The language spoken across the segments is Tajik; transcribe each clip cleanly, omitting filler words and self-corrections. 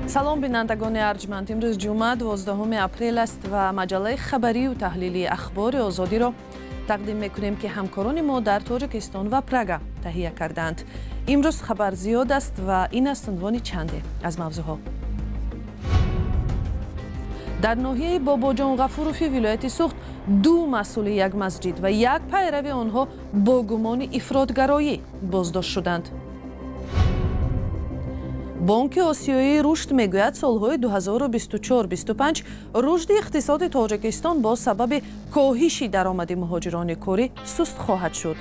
Салом, бинандагони арҷманд. Имрӯз ҷумъа, 12 апрел аст ва маҷаллаи хабарию таҳлилии Ахбори Озодиро тақдим мекунем, ки ҳамкорони мо дар Тоҷикистон ва Прага таҳия кардаанд. Имрӯз хабар зиёд аст ва ин аст унвони чанде аз мавзӯъҳо. Дар ноҳияи Бобоҷон Ғафурови вилояти Суғд ду масъули як масҷид ва як пайрави онҳо бо гумони ифротгароӣ боздошт шуданд. Бонки Осиёии рушд мегӯяд, солҳои 2024-25 рушди иқтисоди Тоҷикистон бо сабаби коҳиши даромади муҳоҷирони корӣ суст хоҳад шуд.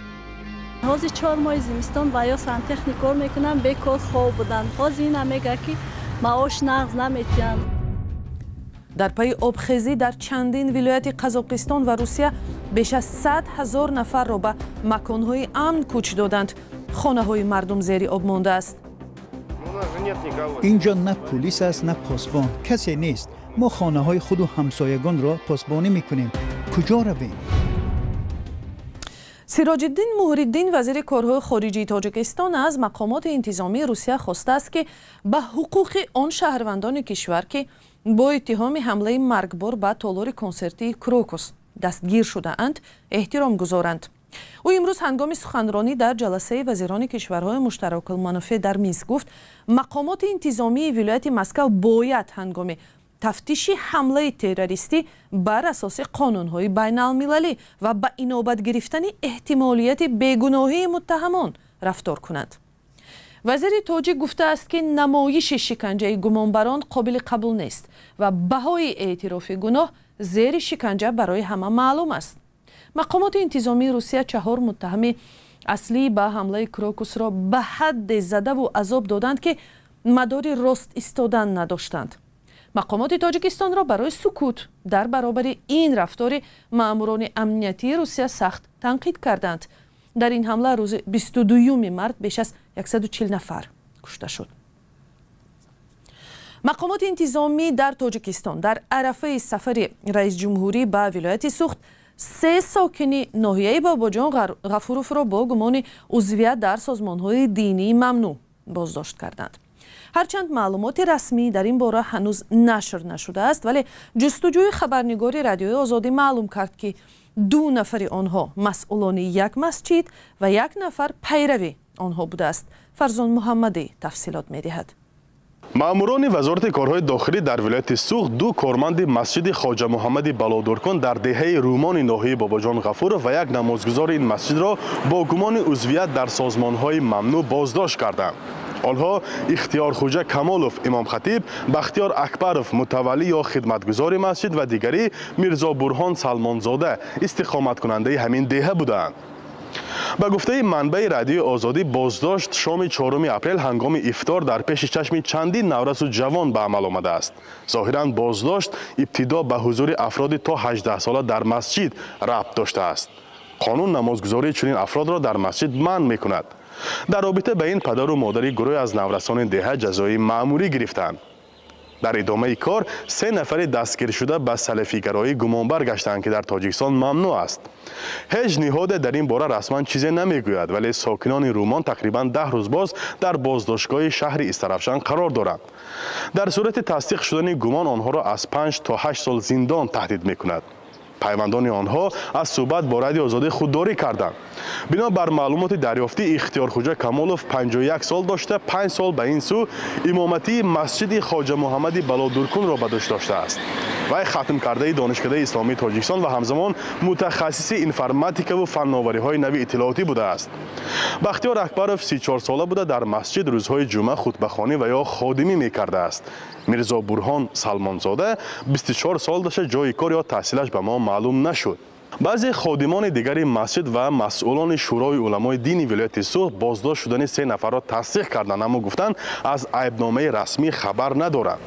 Ҳозир 4 моҳи зимистон ва ё сантехник кор мекунам, бекор хоб буданд. Ҳозир ина мега, ки маош нағз наметиҳанд. Дар пайи обхезӣ дар чандин вилояти Қазоқистон ва Русия беш аз 100 000 нафарро ба маконҳои амн кӯч доданд. Хонаҳои мардум зери об мондааст. Инҷо на пулис аст, на посбон, касе нест. Мо хонаҳои худу ҳамсоягонро посбонӣ мекунем. Куҷо равем? Сироҷиддин Муҳриддин, вазири корҳои хориҷии Тоҷикистон, аз мақомоти интизомии Русия хостааст, ки ба ҳуқуқи он шаҳрвандони кишвар, ки бо иттиҳоми ҳамлаи маргбор ба толори консертии Крокус дастгир шудаанд, эҳтиром гузоранд. Ӯ имрӯз ҳангоми суханронӣ дар ҷаласаи вазирони кишварҳои муштаракулманофеъ дар Минск гуфт, мақомоти интизомии вилояти Москав бояд ҳангоми тафтиши ҳамлаи террористӣ бар асоси қонунҳои байналмилалӣ ва ба инобат гирифтани эҳтимолияти бегуноҳии муттаҳамон рафтор кунанд. Вазири тоҷик гуфтааст, ки намоиши шиканҷаи гумонбарон қобили қабул нест ва баҳои эътирофи гуноҳ зери шиканҷа барои ҳама маълум аст. Мақомоти интизомии Русия чаҳор муттаҳами аслӣ ба ҳамлаи Крокусро ба ҳадде задаву азоб доданд, ки мадори рост истодан надоштанд. Мақомоти Тоҷикистонро барои сукут дар баробари ин рафтори маъмурони амниятии Русия сахт танқид карданд. Дар ин ҳамла рӯзи 22 март беш аз 140 нафар кушта шуд. Мақомоти интизомӣ дар Тоҷикистон дар арафаи сафари раисҷумҳурӣ ба вилояти Суғд се сокини ноҳияи Бобоҷон Ғафуровро бо гумони узвият дар созмонҳои динии мамнӯъ боздошт карданд. Ҳарчанд маълумоти расмӣ дар ин бора ҳанӯз нашр нашудааст, вале ҷустуҷӯи хабарнигори Радиои Озодӣ маълум кард, ки ду нафари онҳо масъулони як масҷид ва як нафар пайрави онҳо будааст. Фарзон Муҳаммадӣ тафсилот медиҳад. Маъмурони Вазорати корҳои дохилӣ дар вилояти Суғд ду корманди масҷиди Хоҷа Муҳаммади Балодуркун дар деҳаи Рӯмони ноҳияи Бобоҷон Ғафуров ва як намозгузори ин масҷидро бо гумони узвият дар созмонҳои мамнӯъ боздошт карданд. Онҳо Ихтиёрхуҷа Камолов, имомхатиб, Бахтиёр Акбаров, мутаваллӣ ё хидматгузори масҷид, ва дигарӣ Мирзо Бурҳон Салмонзода, истиқоматкунандаи ҳамин деҳа буданд. Ба гуфтаи манбаи Радиои Озодӣ, боздошт шоми 4 апрел ҳангоми ифтор дар пеши чашми чандин наврасу ҷавон ба амал омадааст. Зоҳиран, боздошт ибтидо ба ҳузури афроди то 18 сола дар масҷид рабт доштааст. Қонун намозгузории чунин афродро дар масҷид манъ мекунад. Дар робита ба ин падару модари гурӯҳе аз наврасони деҳа ҷазои маъмурӣ гирифтанд. Дар идомаи кор се нафари дастгиршуда ба салафигароӣ гумонбар гаштанд, ки дар Тоҷикистон мамнӯъ аст. Ҳеҷ ниҳоде дар ин бора расман чизе намегӯяд, вале сокинони Рӯмон тақрибан 10 рӯз боз дар боздоштгоҳи шаҳри Истаравшан қарор доранд. Дар сурати тасдиқ шудани гумон онҳоро аз 5 то 8 сол зиндон таҳдид мекунад. Пайвандони онҳо аз суҳбат бо Радиои Озодӣ худдорӣ карданд. Бино бар маълумоти дарёфтӣ, Ихтиёрхуҷа Камолов 51 сол дошта, 5 сол ба ин сӯ имоматии масҷиди Хоҷа Муҳаммади Балодуркунро ба дӯш доштааст. Вай хатмкардаи Донишкадаи исломии Тоҷикистон ва ҳамзамон мутахассиси информатикаву фанновариҳои нави иттилоотӣ будааст. Бахтиёр Акбаров 34 сола буда, дар масҷид рӯзҳои ҷумъа хутбахонӣ ва ё ходимӣ мекардааст. Мирзо Бурҳон Салмонзода 24 сол дошта, ҷои кор ё таҳсилаш ба мо маълум нашуд. Баъзе ходимони дигари масҷид ва масъулони Шӯрои уламои дини вилояти Суғд боздошт шудани се нафарро тасдиқ карданд, аммо гуфтанд, аз айбномаи расмӣ хабар надоранд.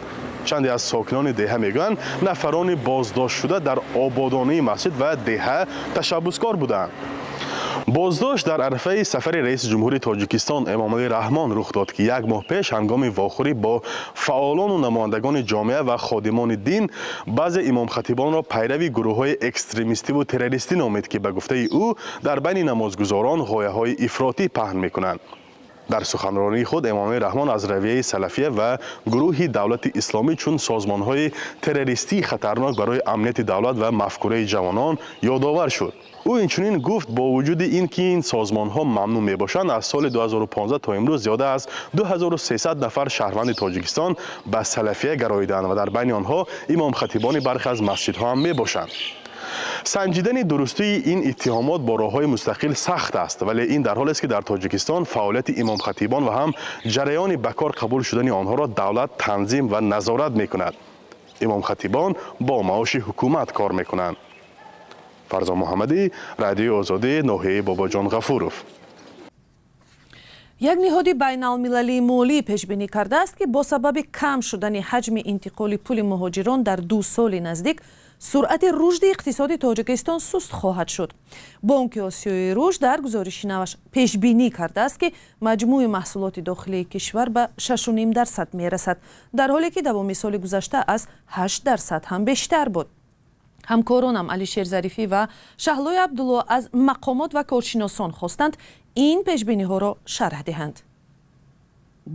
Чанде аз сокинони деҳа мегӯянд, нафарони боздоштшуда дар ободонии масҷид ва деҳа ташаббускор буданд. Боздошт дар арафаи сафари раиси ҷумҳури Тоҷикистон Эмомалӣ Раҳмон рух дод, ки як моҳ пеш ҳангоми вохӯрӣ бо фаъолону намояндагони ҷомеа ва ходимони дин баъзе имомхатибонро пайрави гурӯҳҳои экстремистиву террористӣ номид, ки ба гуфтаи ӯ дар байни намозгузорон ғояҳои ифротӣ паҳн мекунанд. Дар суханронии худ Эмомалӣ Раҳмон аз равияи салафия ва гурӯҳи давлати исломӣ чун созмонҳои террористии хатарнок барои амнияти давлат ва мафкураи ҷавонон ёдовар шуд. Ӯ инчунин гуфт, бо вуҷуди ин ки ин созмонҳо мамнӯъ мебошанд, аз соли 2015 то имрӯз зиёда аз 2300 нафар шаҳрванди Тоҷикистон ба салафия гароиданд ва дар байни онҳо имомхатибони бархе аз масҷидҳо ҳам мебошанд. Санҷидани дурустии ин иттиҳомот бо роҳҳои мустақил сахт аст, вале ин дар ҳолест, ки дар Тоҷикистон фаъолияти имомхатибон ва ҳам ҷараёни ба кор қабул шудани онҳоро давлат танзим ва назорат мекунад. Имомхатибон бо маоши ҳукумат кор мекунанд. Фарзон Муҳаммадӣ, Радиои Озодӣ, ноҳияи Бобоҷон Ғафуров. Як ниҳоди байналмилалии молӣ пешбинӣ кардааст, ки бо сабаби кам шудани ҳаҷми интиқоли пули муҳоҷирон дар 2 соли наздик суръати рушди иқтисоди Тоҷикистон суст хоҳад шуд. Бонки Осиёи Рушд дар гузориши наваш пешбинӣ кардааст, ки маҷмӯи маҳсулоти дохилии кишвар ба 6,5% мерасад, дар ҳоле ки давоми соли гузашта аз 8% ҳам бештар буд. Ҳамкоронам Алишер Зарифӣ ва Шаҳлои Абдулло аз мақомот ва коршиносон хостанд ин пешбиниҳоро шарҳ диҳанд.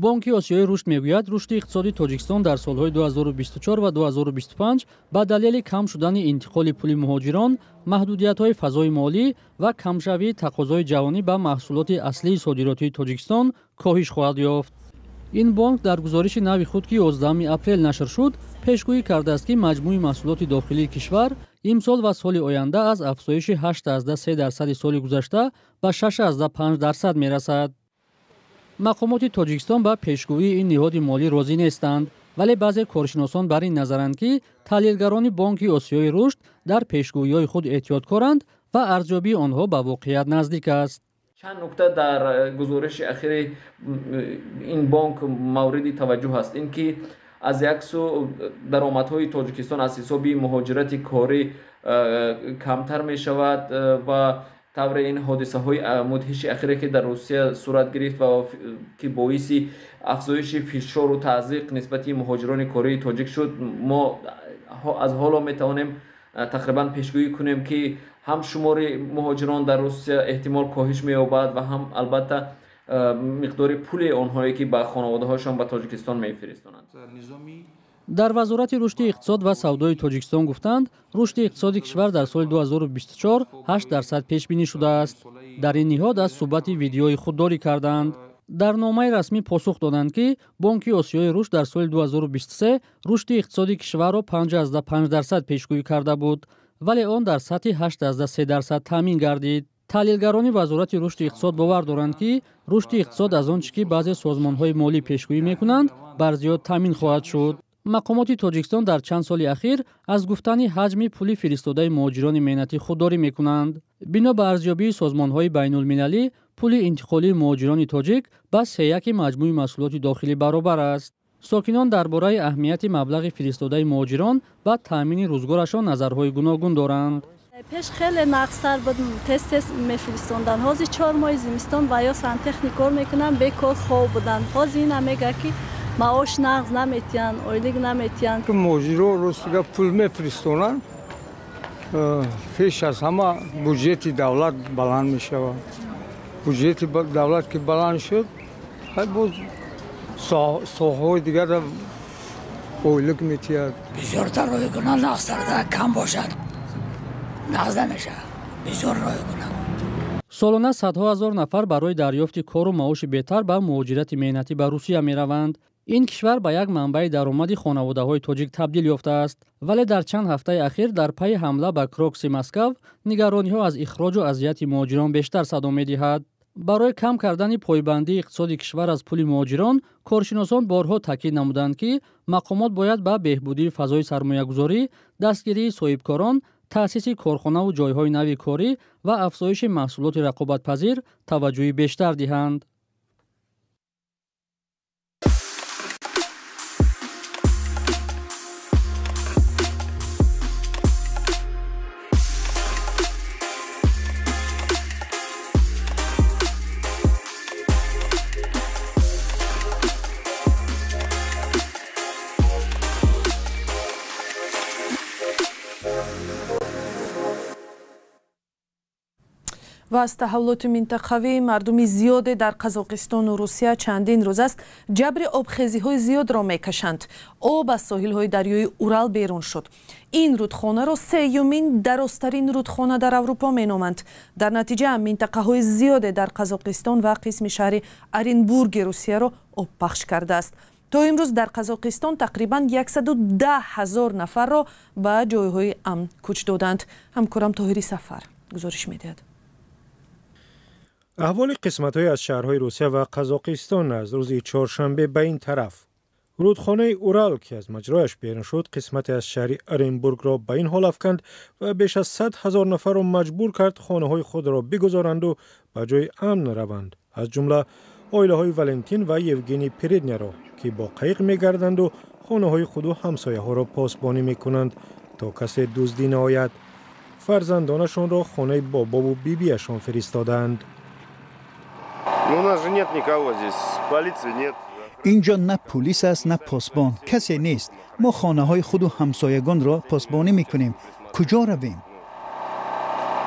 Бонки Осиёи Рушд мегӯяд, рушди иқтисоди Тоҷикистон дар солҳои 2024 ва 2025 ба далели кам шудани интиқоли пули муҳоҷирон, маҳдудиятҳои фазои молӣ ва камшавии тақозои ҷаҳонӣ ба маҳсулоти аслии содиротии Тоҷикистон коҳиш хоҳад ёфт. Ин бонк дар гузориши нави худ, ки 11 апрел нашр шуд, пешгӯӣ кардааст, ки маҷмӯи маҳсулоти дохилии кишвар имсол ва соли оянда аз афзоиши 8,3% соли гузашта ба 6,5% мерасад. Мақомоти Тоҷикистон ба пешгӯии ин ниҳоди молӣ розӣ нестанд, вале баъзе коршиносон бар ин назаранд, ки таҳлилгарони Бонки Осиёи Рушд дар пешгӯиҳои худ эҳтиёткоранд ва арзёбии онҳо ба воқеият наздик аст. Чанд нукта дар гузориши ахири ин бонк мавриди таваҷҷӯҳ аст. Ин ки аз як сӯ даромадҳои Тоҷикистон аз ҳисоби муҳоҷирати корӣ камтар мешавад ва тавре ин ҳодисаҳои мудҳиши ахире, ки дар Русия сурат гирифт ва ки боиси афзоиши фишору таъзиқ нисбати муҳоҷирони кории тоҷик шуд, мо аз ҳоло метавонем тақрибан пешгӯӣ кунем, ки ҳам шумори муҳоҷирон дар Русия эҳтимол коҳиш меёбад ва ҳам албатта миқдори пули онҳое, ки ба хонаводаҳояшон ба Тоҷикистон мефиристонанд. Дар Вазорати рушди иқтисод ва савдои Тоҷикистон гуфтанд, рушди иқтисоди кишвар дар соли 2024 8% пешбинӣ шудааст. Дар ин ниҳод аз суҳбати видеои худдорӣ карданд. Дар номаи расмӣ посух доданд, ки Бонки Осиёи Рушд дар соли 2023 рушди иқтисоди кишварро 5,5% пешгӯӣ карда буд, вале он дар сатҳи 8,3% таъмин гардид. Таҳлилгарони Вазорати рушди иқтисод бовар доранд, ки рушди иқтисод аз он чӣ ки баъзе созмонҳои молӣ пешгӯӣ мекунанд, бар зиёд таъмин хоҳад шуд. Мақомоти Тоҷикистон дар чанд соли ахир аз гуфтани ҳаҷми пули фиристодаи муҳоҷирони меҳнатӣ худдорӣ мекунанд. Бино ба арзёбии созмонҳои байнулмилалӣ, пули интиқолии муҳоҷирони тоҷик ба 3,1 маҷмӯи маҳсулоти дохилӣ баробар аст. Сокинон дар бораи аҳамияти маблағи фиристодаи муҳоҷирон ба таъмини рӯзгорашон назарҳои гуногун доранд. Пеш хеле нақстар буд, тез-тез мефиристонданд. Ҳозир 4 моҳи зимистон ва ё сантехник кор мекунанд, бекор хоб буданд. Ҳозир ина мегӯяд, ки маош нағз наметиҳанд, ойлик наметиҳанд. Муҳоҷиро ростига пул мефиристонанд, пеш аз ҳама буҷети давлат баланд мешавад. Буҷети давлат ки баланд шуд, боз соҳаҳои дигарро ойлик метиҳад. Бисёртар рой кунанд, нағзтар кам бошад, нағз намешавад, бисёр рой кунанд. Солона садҳо ҳазор нафар барои дарёфти кору маоши беҳтар ба муҳоҷирати меҳнатӣ ба Русия мераванд. Ин кишвар ба як манбаи даромади хонаводаҳои тоҷик табдил ёфтааст, вале дар чанд ҳафтаи ахир дар пайи ҳамла ба Крокуси Москав нигарониҳо аз ихроҷу азияти муҳоҷирон бештар садо медиҳад. Барои кам кардани пойбандии иқтисоди кишвар аз пули муҳоҷирон, коршиносон борҳо таъкид намуданд, ки мақомот бояд ба беҳбудии фазои сармоягузорӣ, дастгирии соҳибкорон, таъсиси корхонаву ҷойҳои нави корӣ ва афзоиши маҳсулоти рақобатпазир таваҷҷӯҳи бештар диҳанд. Ва аз таҳаввулоти минтақавӣ: мардуми зиёде дар Қазоқистону Русия чандин рӯз аст ҷабри обхезиҳои зиёдро мекашанд. Об аз соҳилҳои дарёи Урал берун шуд. Ин рудхонаро сеюмин дарозтарин рудхона дар Аврупо меноманд. Дар натиҷа минтақаҳои зиёде дар Қазоқистон ва қисми шаҳри Оренбурги Русияро об пахш кардааст. То имрӯз дар Қазоқистон тақрибан 110 ҳазор нафарро ба ҷойҳои амн кӯч доданд. Ҳамкорам Тоҳири Сафар гузориш медиҳад. Аҳволи қисматҳое аз шаҳрҳои Русия ва Қазоқистон аз рӯзи чоршанбе ба ин тараф. Рудхонаи Урал, ки аз маҷрояш берун шуд, қисмате аз шаҳри Оренбургро ба ин ҳол афканд ва беш аз 100 000 нафарро маҷбур кард хонаҳои худро бигузоранду ба ҷои амн раванд, аз ҷумла оилаҳои Валентин ва Евгений Передняро, ки бо қайиқ мегарданду хонаҳои худу ҳамсояҳоро посбонӣ мекунанд, то касе дуздӣ наояд. Фарзандонашонро хонаи бобову бибиашон фиристодаанд. Ну, у нас же нет никого здесь, полиции нет. Инҷо на пулис аст, на посбон, касе нест. Мо хонаҳои худу ҳамсоягонро посбонӣ мекунем. Куҷо равем?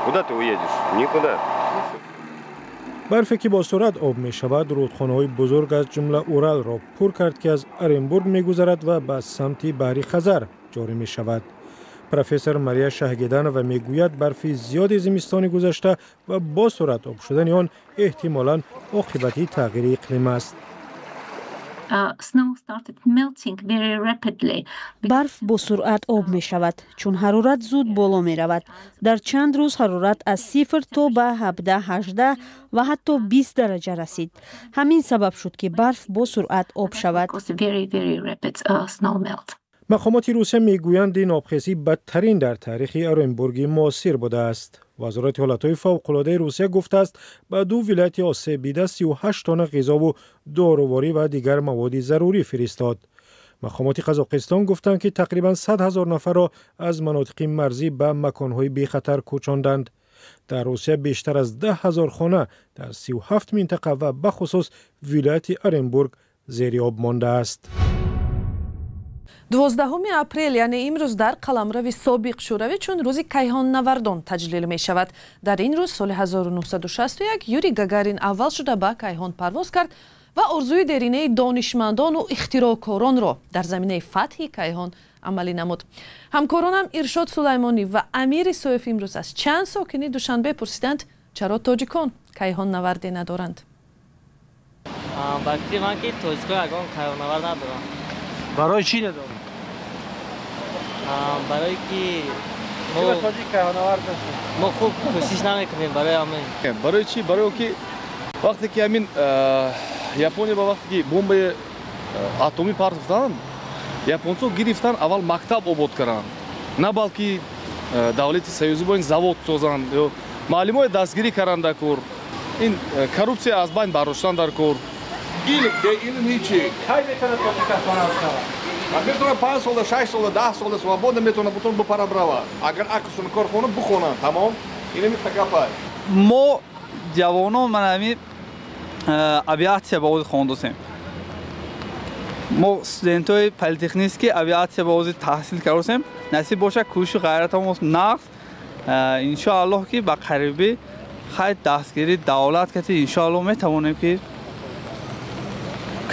Куда ты уедешь? Никуда. Барфе, ки бо суръат об мешавад, рудхонаҳои бузург, аз ҷумла Уралро пур кард, ки аз Оренбург мегузарад ва ба самти баҳри Хазар ҷорӣ мешавад. Профессор Мария Шаҳгеданова мегӯяд, барфи зиёди зимистони гузашта ва бо суръат об шудани он эҳтимолан оқибати тағйири иқлим аст. Барф бо суръат об мешавад, чун ҳарорат зуд боло меравад. Дар чанд рӯз ҳарорат аз сифр то ба 17, 18 ва ҳатто 20 дараҷа расид. Ҳамин сабаб шуд, ки барф бо суръат об шавад. Мақомоти Русия мегӯянд, ин обхезӣ бадтарин дар таърихи Оренбурги муосир будааст. Вазорати ҳолатҳои фавқулодаи Русия гуфтааст, ба ду вилояти осебдида 38 тонна ғизову доруворӣ ва дигар маводи зарурӣ фиристод. Мақомоти Қазоқистон гуфтанд, ки тақрибан 100 ҳазор нафарро аз манотиқи марзӣ ба маконҳои бехатар кӯчонданд. Дар Русия бештар аз 10 000 хона дар 37 минтақа ва бахусус вилояти Оренбург зери об мондааст. 12 апрел, яъне имрӯз, дар қаламрави собиқ Шӯравӣ чун рӯзи кайҳоннавардон таҷлил мешавад. Дар ин рӯз соли 1961 Юрий Гагарин аввал шуда ба кайҳон парвоз кард ва орзуи деринаи донишмандону ихтироъкоронро дар заминаи фатҳи кайҳон амалӣ намуд. Ҳамкоронам Иршод Сулаймонӣ ва Амир Исоев имрӯз аз чанд сокини Душанбе пурсиданд, чаро тоҷикон кайҳоннавардӣ надоранд. Ба фикри ман, ки тоҷикон ягон кайҳоннавард надоранд. Барои чӣ надоранд? Барое ки мо хуб кӯшиш намекунем, барои ҳамин. Барои чӣ? Барои ки вақте ки ҳамин Япония ба вақте ки бомбаи атомӣ партофтанд, японцо гирифтан, аввал мактаб обод карданд, на балки давлати союзӣ бо ин завод созанд, муаллимои дастгирӣ карданд дар кор, ин коррупсия аз байн бардоштан дар кор. Илм, бе илм ҳичи. Кай метавонад тоҷик космонавт шавад? Метавонад 5 сола, 6 сола, 10 сола свободно метавонад бутон бипара брава, агар ақлшон кор хонад, бухонанд, тамом, инами гапа. Мо ҷавонон мана ҳамин авиатсия ба ози хондусем. Мо студентҳои политехнический авиатсия ба ози таҳсил кардусем. Насиб бошад, кӯшишу ғайратамон нағз, иншоаллоҳ, ки ба қарибӣ хай дастгирии давлат кати, иншоаллоҳ, метавонем, ки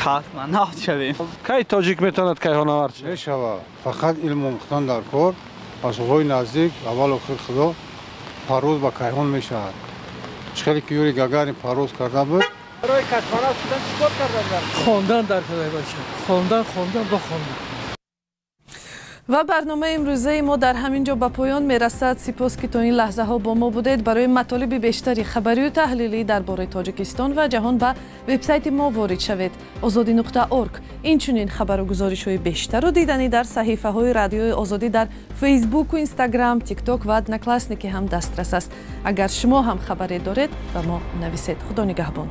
космонавт шавем. Кай тоҷик метавонад кайҳонавард шавад? Мешавад, фақат илм омӯхтан дар кор. Ба солҳои наздик, аввал охир худо, парвоз ба кайҳон мешавад, чӣ хеле ки Юрий Гагарин парвоз карда буд. Барои космонавт шудан чӣ кор кардан дар Хондан дар кор, бача, хондан, хондан ба хондан. Ва барномаи имрӯзаи мо дар ҳамин ҷо ба поён мерасад. Сипос, ки то ин лаҳзаҳо бо мо будед. Барои матолиби бештари хабарию таҳлилӣ дар бораи Тоҷикистон ва ҷаҳон ба вебсайти мо ворид шавед: озодӣ.орг. Инчунин хабару гузоришҳои бештару диданӣ дар саҳифаҳои Радиои Озодӣ дар Фейсбуку, Инстаграм, Тикток ва Одноклассники ҳам дастрас аст. Агар шумо ҳам хабаре доред, ба мо нависед. Худо нигаҳбон.